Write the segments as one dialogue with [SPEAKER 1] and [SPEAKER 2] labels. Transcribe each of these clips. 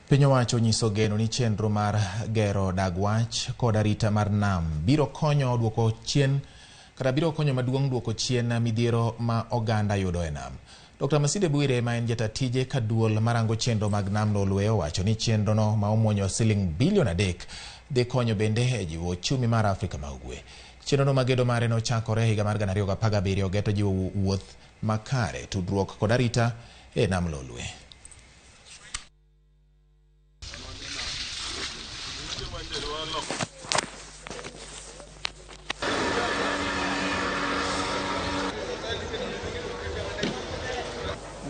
[SPEAKER 1] Piny owacho onyiso geno ni chenro mar gero dag wach kod arita mar nam biro konyo duoko chien kata biro konyo maduong' duoko chien midhiero ma oganda yudo e nam. Dr. Masinde Bwire ma en jata tije ka duol marango chenro mag nam Lolwe owacho ni chenrono ma omuonyo siling bilion 3 dhi konyo bende e jiwo uchumi mar Afrika ma Ugwe. Chenrono ma gedo mare nochakore higa mar 2017 geto jiwo wuoth makare, tudruok kod arita e nam Lolwe.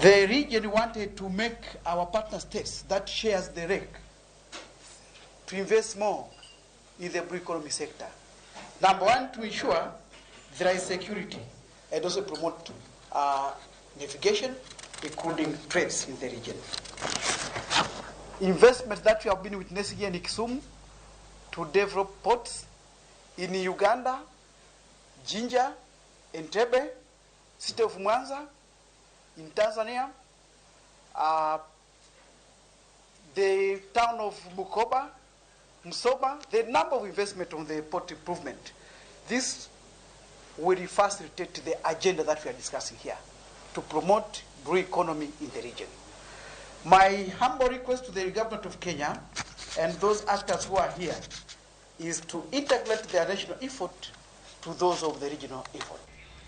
[SPEAKER 2] The region wanted to make our partner states that shares the lake to invest more in the blue economy sector. Number one, to ensure there is security and also promote navigation, including trades in the region. Investments that we have been witnessing here in Kisumu to develop ports in Uganda, Jinja, Entebbe, city of Mwanza, in Tanzania, the town of Bukoba, Msoba, the number of investment on the port improvement. This will facilitate the agenda that we are discussing here to promote blue economy in the region. My humble request to the government of Kenya and those actors who are here is to integrate their national effort to those of the regional effort.